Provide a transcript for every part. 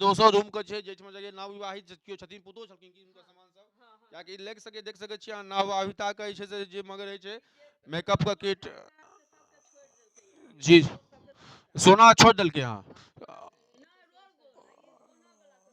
दोसर रूम के छै जाहिमे जे नवविवाहित केओ छथिन, पुतोह छलखिन कि हुनकर सामान सब, कियाकि देख सकै देख सकै छियै अहाँ नवविवाहिता के जे छै से जे मगर रहै छै मेकअप के किट जी। सोना छोड़ि देलकै अहाँ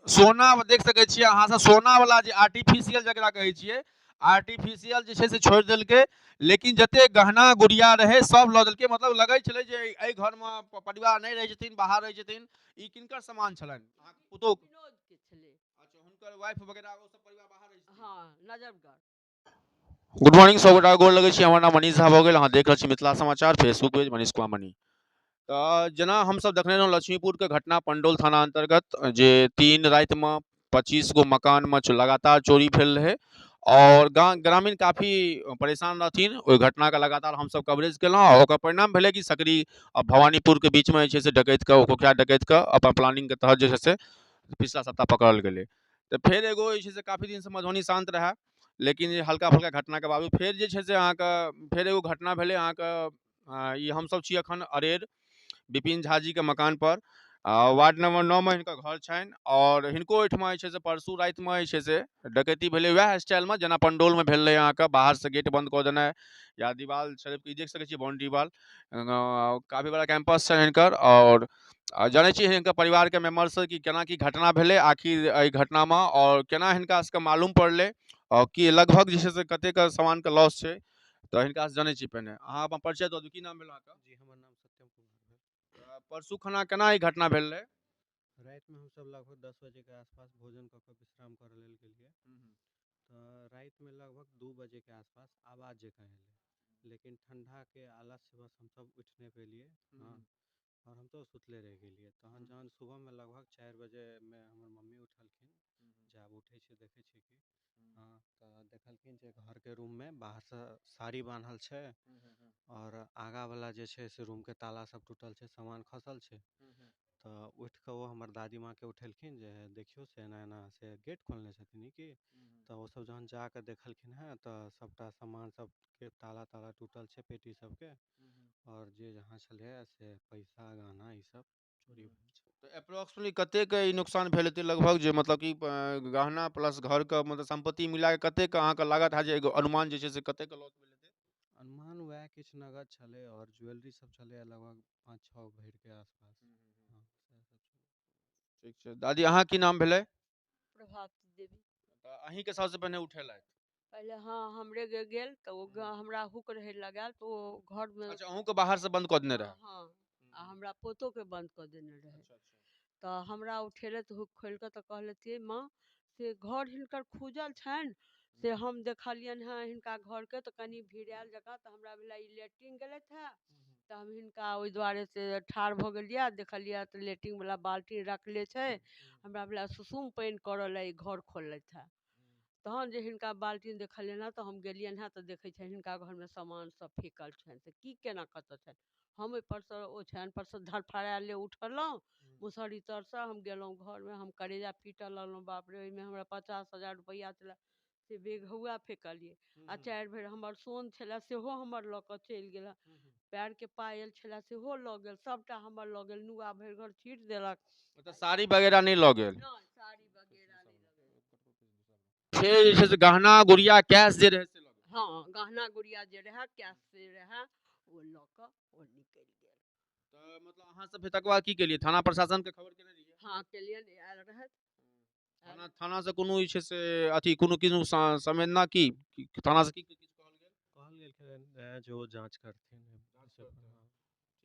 सोना देख सकै छियै अहाँ सब, सोना वाला जे आर्टिफिशियल जकरा कहै छियै, आर्टिफिशियल जे छै से छोड़ि देलकै, लेकिन जते गहना गुड़िया रहै सब लऽ देलकै। मतलब लगै छलै जे एहि घरमे परिवार नहि रहै छथिन, बाहर रहै छथिन। ई किनकर सामान छलनि? अहाँके पुतोह विनोद के छलै। अच्छा, हुनकर वाइफ वगैरह ओ सब परिवार बाहर रहै छथिन। हँ, नजफगढ़। गुड मॉर्निंग सब गोटा, गोर लगै छी। हमर नाम मनीष झा भऽ गेल, अहाँ देख रहल छी मिथिला समाचार Facebook page Manish Kumar money. तऽ जेना हमसब देखने रहौं लक्ष्मीपुरके घटना पंडौल थाना अन्तर्गत, जे 3 रातिमे 25 गो मकानमे लगातार चोरी भेल रहै आओर ग्रामीण काफी परेशान रहथिन। ओहि घटनाके लगातार हमसब कवरेज केलहुँ आओर ओकर परिणाम भेलै कि सकरी आ भवानीपुरके बीचमे जे छै से डकैतके, ओ कुख्यात डकैतके अपन प्लानिंगके तहत जे छै से पिछला सप्ताह पकड़ल गेलै। तऽ फेर एगो जे छै से काफी दिनसँ मधुबनी शान्त रहए, लेकिन हल्का फुल्का घटनाके बावजूद फेर जे छै से अहाँके फेर एगो घटना भेलै अहाँके। ई हमसब छी अखन अरेर विपिन झा जीके मकानपर, वार्ड नंबर 9 मे हिनकर घर छनि आओर हिनको ओहिठमा जे छै से परसू रातिमे जे छै से डकैती भेलै वएह स्टाइलमे जेना पंडौलमे भेल रहै। अहाँके बाहरसँ गेट बन्द कऽ देनाइ या दीवाल छड़पि, देख सकै छियै बाउंड्री वाल, काफी बड़ा कैंपस छनि हिनकर। आओर जानै छी हिनकर परिवारके मेम्बरसँ कि केना की घटना भेलै आखिर एहि घटनामे आओर केना हिनका सबके मालूम पड़लै आओर की लगभग जे छै से कतेक सामानके लॉस छै, तऽ हिनकासँ जानै छी। पहिने अहाँ अपन परिचय दऽ दियौ, की नाम भेल अहाँके? जी, हमर नाम सत्यम कुमार भेल। परसू खना केना ई घटना भेल रहै? रातिमे हमसब लगभग 10 बजेके आसपास भोजन कऽ कऽ विश्राम करऽ लेल गेलियै, तऽ रातिमे लगभग 2 बजेके आसपास आवाज जकाँ एलै, लेकिन ठण्डाके आलस्यवश हमसब उठि नहि पेलियै। हँ, आओर हमसब सुतले रहि गेलियै। तहन जहन सुबहमे लगभग 4 बजेमे हमर मम्मी उठलखिन, जे आब उठै छै देखै छै कि, हँ, तऽ देखलखिन जे घरके रूममे बाहरसँ साड़ी बान्हल छै आओर आगाँवला जे छै से रूमके ताला सब टूटल छै, सामान खसल छै। तऽ उठि कऽ ओ हमर दादी माँके उठेलखिन जे देखियौ से एना एना से गेट खोलने छथिन की। तऽ ओसब जहन जाकऽ देखलखिन हँ तऽ सबटा सामान सबके ताला ताला टूटल छै, पेटी सबके, आओर जे जहाँ छलै से पैसा गहना ई सब चोरी भेल छै। तऽ अप्रोक्सीमेटली कतेक ई नुकसान भेल हेतै लगभग, जे मतलब कि गहना प्लस घरके मतलब सम्पत्ति मिलाके कतेक अहाँके लागत हैत, जे एगो अनुमान जे छै से कतेक लॉस भेल हेतै? अनुमान वएह किछु नगद छलै आओर ज्वेलरी सब छलै लगभग 5-6 भरिके आसपास। हँ, सएह सब छलै। ठीक छै। दादी, अहाँ की नाम भेलै? प्रभावती देवी। तऽ अहीँके सबसँ पहिने उठेलथि? पहिले हँ, हमरे गेल तऽ ओ हमरा हुक रहै लगायल, तऽ ओ घरमे। अच्छा, अहूँके बाहरसँ बन्द कऽ देने रहै? हँ, आ हमरा पोतोके बन्द कऽ देने रहै। तऽ हमरा उठेलथि हुक खोलि कऽ, तऽ कहलथि माँ से घर हिनकर खुजल छनि, से हम देखलियनि हँ हिनका घरके तऽ कनि भिड़ायल जकाँ, तऽ हमरा भेलै ई लैट्रिन गेलथि हँ, तऽ हम हिनका ओहि दुआरे से ठाढ़ भऽ गेलियै। देखलियै तऽ लैट्रिनवला बाल्टीन रखले छै, हमरा भेलै सुसुम पानि करऽ लए ई घर खोललथि हँ। तहन जे हिनका बाल्टीन देखलियनि हँ तऽ हम गेलियनि हँ तऽ देखै छियनि हिनका घरमे सामान सब फेकल छनि, से की केना कतऽ छनि। हम ओहिपरसँ ओछानिपरसँ धड़फड़ायले उठलहुँ, मुसहरी तरसँ हम गेलहुँ घरमे, हम करेजा पीटऽ लगलहुँ, बाप रे, ओहिमे हमरा 50,000 रुपैआ छलै से बेघौआ फेकलियै, आ 4 भरि हमर सोन छलै सेहो हमर लऽ कऽ चलि गेल, पैरके पायल छलै सेहो लऽ गेल, सबटा हमर लऽ गेल, नुआ भरि घर छीट देलक। मतलब साड़ी वगैरह नहि लऽ गेल? नहि, साड़ी वगैरह नहि लऽ गेल। फेर जे छै से गहना गुड़िया कैश जे रहै से लऽ गेल? हँ, गहना गुड़िया जे रहै, कैश से रहै, ओ लऽ कऽ ओ निकलि गेल। तऽ मतलब अहाँ सब फेर तकर बाद की केलियै? थाना प्रशासनके खबर केने रहियै? हँ, केलियनि, आयल रहथि। थानासँ कोनो जे छै से अथी कोनो किछु संवेदना की थानासँ की किछु कहल गेल? कहल गेल रहै जे ओ जाँच करथिन।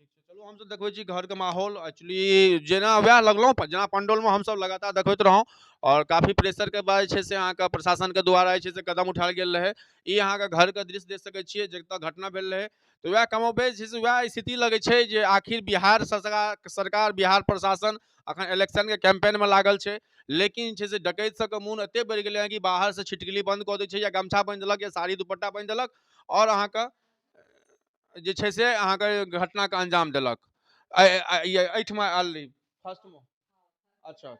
ठीक छै, चलू हमसब देखबै छी घरके माहौल। एक्चुअली जेना वएह लगलहुँ जेना पंडौलमे हमसब लगातार देखबैत रहौं आओर काफी प्रेशरके बाद जे छै से अहाँके प्रशासनके द्वारा जे छै से कदम उठायल गेल रहै। ई अहाँके घरके दृश्य देख सकै छियै जतऽ घटना भेल रहै। तऽ वएह कमोबेश जे छै से वएह स्थिति लगै छै जे आखिर बिहार सरकार बिहार प्रशासन अखन इलेक्शनके कैंपेनमे लागल छै, लेकिन जे छै से डकैत सबके मोन एते बढ़ि गेलै हँ कि बाहरसँ छिटकिली बन्द कऽ दै छै या गमछा बान्हि देलक या साड़ी दुपट्टा बान्हि देलक आओर अहाँके जे छै से अहाँके घटनाके अंजाम देलक। एहिठमा आयल रही फर्स्टमे? अच्छा।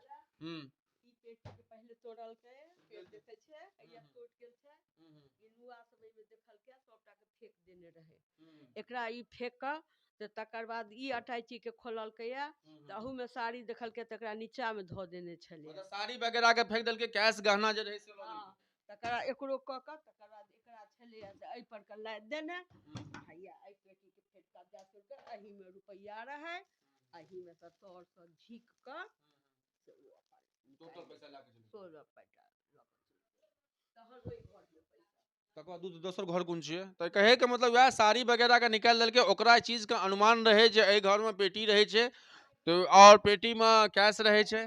ई पेटीके पहिले तोड़लकै, फेर देखै छै हैया टूटि गेल छै। ई नुआ सब एहिमे देखलकै, सबटाके फेक देने रहै। एकरा ई फेक कऽ तऽ तकर बाद ई अटैचीके खोललकैया तऽ अहूमे साड़ी देखलकै, तकरा नीचामे धऽ देने छलै। मतलब साड़ी वगैरह के फेंक देलकै, कैश गहना जे रहै से लऽ हँ, गेलकै। तकरा एकरो कऽ कऽ तकर बाद एकरा छलैया से एहि पर के लादि देने। हैया एहि पेटीके फेर कब्जा तोड़ि कऽ एहिमे रुपैआ रहै, एहिमे सँ तरसँ झीक कऽ से ओ अपन टोटल पैसा लए कऽ चलि गेल। 16 पैसा लऽ कऽ चलि गेल। तहन ओहि घरमे पैसा। तकर बाद दोसर घर कोन छियै? तऽ कहैके मतलब वएह साड़ी वगैरह के निकालि देलकै। ओकरा एहि चीजके अनुमान रहै जे एहि घरमे पेटी रहै छै तऽ आओर पेटीमे कैश रहै छै।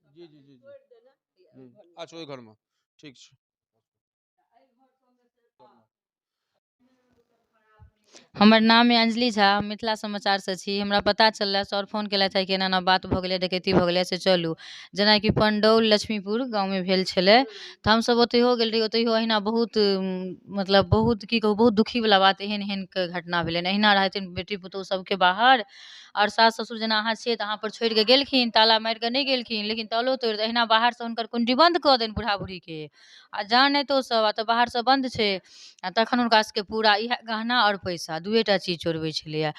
जी जी जी जी। तोड़ि देने एहि घरमे। अच्छा, ओहि घरमे ठीक छै। हमर नाम अइ अंजलि झा, हम मिथिला समाचारसँ छी। हमरा पता चललै, सर फोन केलथि हे कि एना एना बात भऽ गेलै, डकैती भऽ गेलै, से चलू। जेनाकि पंडौल लक्ष्मीपुर गाँवमे भेल छलै तऽ हमसभ ओतहियो गेल रही। ओतहियो अहिना बहुत मतलब बहुत की कहू, बहुत दुखीवला बात, एहन एहन के घटना भेलै। अहिना रहथिन बेटी पुतहु सबके बाहर आओर सास ससुर। जेना अहाँ छियै तऽ अहाँ पर छोड़ि कऽ गेलखिन, ताला मारि कऽ नहि गेलखिन, लेकिन तालो तोड़ि अहिना बाहरसँ हुनकर कुंडी बन्द कऽ देनि बूढ़ा बूढ़ीके आ जान अयतौ सब आ तऽ बाहरसँ बन्द छै। आ तखन हुनका सबके पूरा इएह गहना आओर पैसा दुएटा चीज चोरबै छलैया।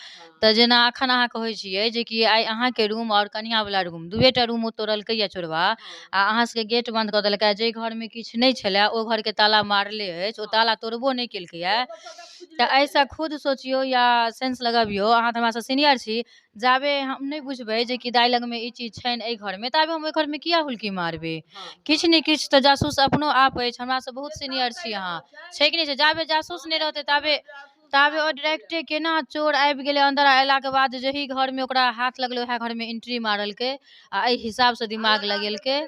तऽ जेना एखन अहाँ कहै छियै जेकि आइ अहाँके रूम आओर कनिआँवला रूम दुएटा रूम ओ तोड़लकैया चोरबा आ अहाँ सबके गेट बन्द कऽ देलकै। जाहि घरमे किछु नहि छलै ओ घरके ताला मारले अछि, ओ ताला तोड़बो नहि केलकैया। तऽ एहिसँ खुद सोचियौ या सेंस लगबियौ, अहाँ तऽ हमरासँ सीनियर छी। जाबे हम नहि बुझबै जे कि दाइ लगमे ई चीज छनि एहि घरमे, ताबे हम ओहि घरमे किया हुलकी मारबै? किछु ने किछु तऽ जासूस अपनो आप अछि। हमरासँ बहुत सीनियर छी अहाँ, छै कि नहि छै? जाबे जासूस नहि रहतै ताबे ताबे ओ डायरेक्टे केना चोर आबि गेलै अन्दर? आ अयलाके बाद जाहि घरमे ओकरा हाथ लगलै उएह घरमे एंट्री मारलकै आ एहि हिसाबसँ दिमाग लगेलकै।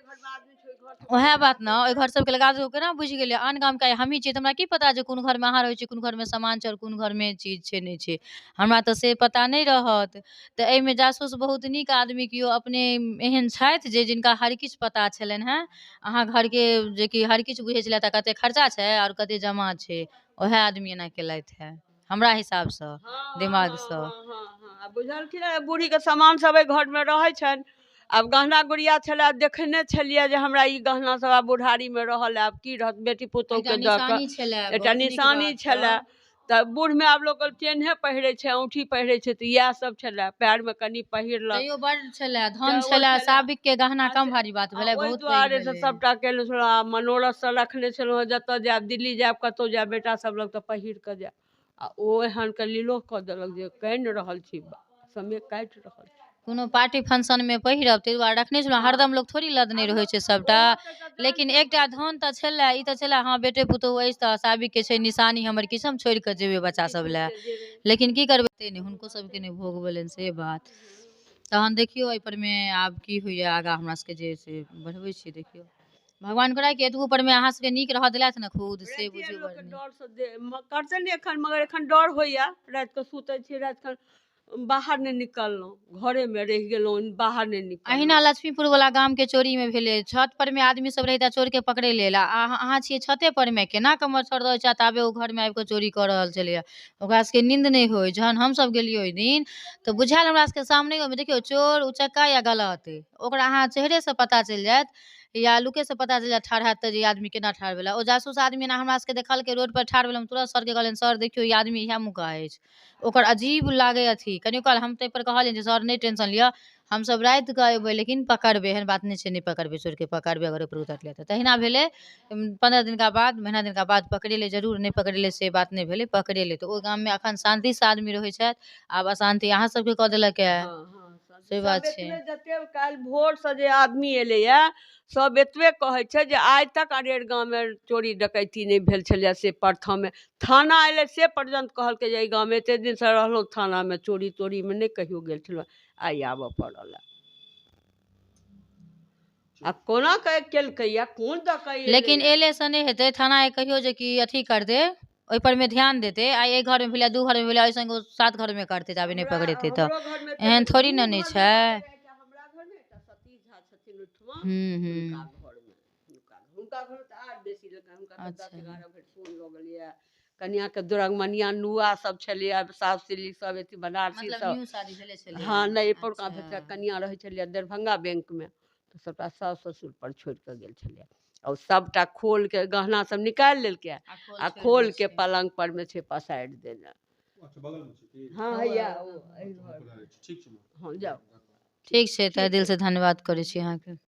उएह बात ने, ओहि घर सबके लगा देलकै। केना बुझि गेलै? आन गामके आइ हमही छियै तऽ हमरा की पता जे कोन घरमे अहाँ रहै छियै, कोन घरमे सामान छै आओर कोन घरमे चीज छै नहि छै, हमरा तऽ से पता नहि रहत। तऽ एहिमे जासूस बहुत नीक आदमी केओ अपने एहन छथि जे जिनका हर किछु पता छलनि हेँ अहाँ घरके, जेकि हर किछु बुझै छलथि कते खर्चा छै आओर कते जमा छै। उएह आदमी एना केलथि हेँ हमरा हिसाबसँ दिमागसँ। हँ, बुझलखिन बूढ़ीके सामान सब एहि घरमे रहै छनि। आब गहना गुड़िया छलै, देखने छलियै जे हमरा ई गहना सब आब बुढ़ारीमे रहल, आब की रहत बेटी पुतोहुके दऽ कऽ। एकटा निशानी छलै। तऽ बूढ़मे आब लोक चेन्हे पहिरै छै, औँठी पहिरै छै, तऽ इएह सब छलै। पएरमे कनि पहिरलक। तैयो बड़ छलै धन छलै साबिक के गहना, कम भारी बात भेलै? ओहि बहुत पैघ दुआरे से भेलै। सबटा केने छलहुँ आ मनोरथसँ रखने छलहुँ हँ, जतऽ जायब, दिल्ली जायब, कतहु जायब बेटा सब लग तऽ पहिर कऽ जायब। आ ओ एहन के लीलो कऽ देलक जे कानि रहल छी, समय काटि रहल छी। कोनो पार्टी फंक्शनमे पहिरब ताहि दुआरे रखने छलहुँ। हरदम लोक थोड़ी लदने रहै छै सबटा, लेकिन एकटा धन तऽ छलै, ई तऽ छलै। हँ, बेटे पुतोहु अछि तऽ साबिकके छै निशानी हमर, किछु हम छोड़ि कऽ जेबै बच्चा सब लए। लेकिन की करबै, नहि हुनको सबके नहि भोग भेलनि से बात। तहन देखियौ एहि पर मे आब की होइया आगाँ, हमरा सबके जे से बढ़बै छी। देखियौ, भगवान करै कि एतबो पर मे अहाँ सबके नीक रहऽ देलथि ने खुद से बुझियौ बड़ नीक। डरसँ करतै नहि एखन, मगर एखन डर होइया। रातिकऽ सुतै छी, रातिकऽ बाहर नहि निकललहुँ, घरेमे रहि गेलहुँ, बाहर नहि निकललहुँ। अहिना लक्ष्मीपुर वाला गाम के चोरी मे भेलै। छत पर मे आदमी सब रहै चोर के पकड़ै लेल आ अहाँ छियै छते पर मे, केना कऽ मच्छर रहै छै, ताबे ओ घर मे आबि कऽ चोरी कऽ रहल छलैया। ओकरा सबके नींद नहि होइ। जहन हमसब गेलियै ओहि दिन तऽ बुझायल हमरा सबके सामने मे। देखियौ, चोर उचक्का या गलत, ओकरा अहाँ चेहरे से पता चलि जायत या लुके से पता चलि जायत ठाढ़ हैत तऽ जे ई आदमी केना ठाढ़ भेलै। ओ जासूस आदमी एना हमरा सबके देखलकै रोड पर ठाढ़ भेल। हम तुरंत सरके कहलियनि, सर देखियौ, ई आदमी इएह मुका अछि, ओकर अजीब लागै अथी कनियो काल। हम ताहि पर कहलियनि जे सर नहि टेंशन लिअ, हमसब राति कऽ एबै लेकिन पकड़बै, एहन बात नहि छै नहि पकड़बै, चोरके पकड़बै अगर ओहिपर उतरलै तऽ। तहिना भेलै, 15 दिनका बाद, महीना दिनका बाद पकड़ेलै जरूर। नहि पकड़ेलै से बात नहि भेलै, पकड़ेलै। तऽ ओहि गाममे अखन शान्तिसँ आदमी रहै छथि, आब अशान्ति अहाँ सबके कऽ देलक हे। से बात सब छै। एतबे जते काल्हि भोरसँ जे आदमी एलैया सब एतबे कहै छै जे आइ तक अरेर गाममे चोरी डकैती नहि भेल छलैया से प्रथमे। थाना एलै से पर्यन्त कहलकै जे एहि गाममे एते दिनसँ रहलहुँ, थानामे चोरी तोरीमे नहि कहियो गेल छलहुँ, आइ आबऽ पड़ल। आ कोना के केलकैया, कोन दऽ कऽ? लेकिन एले से नहि हेतै। थाना कहियो जे कि अथी करतै, ओहि पर मे ध्यान देतै। आइ एक घरमे भेलै, दू घरमे भेलै, ओहि संग ओ 7 घरमे करतै जाबे नहि पकड़ेतै। तऽ एहन थोड़ी ने नहि छै। हमरा घरमे एकटा सतीश झा छथिन ओहिठमा, हूँ हूँ हुनका घरमे, हुनका घरमे तऽ आर बेसी लेकिन हुनका तऽ 10 11 भरि सोन लऽ गेलैया, कनिआँके दुरागमनिया नुआ सब छलैए, साफ सिल्ली सब, अथी बनारसी मतलब सब। न्यू शादी भेले छलै? हँ, नहि, पौरका भेल छलै। अच्छा। कनिआँ रहै छलैए दरभंगा बैंकमे, तऽ सबटा साउस ससुर पर छोड़ि कऽ गेल छलैए। आ ओ सबटा खोलके गहना सब निकालि लेलकै आ आ खोल छोड़ि खोल देने के छै। पलङ्ग पर मे छै पसारि देने। अच्छा, बगलमे छै की? हँ, हैया ओ एहि अच्छा, घरमे। ठीक छै। हँ, जाउ। ठीक छै, तहे ठीक दिल छै। से धन्यवाद करै छी अहाँके।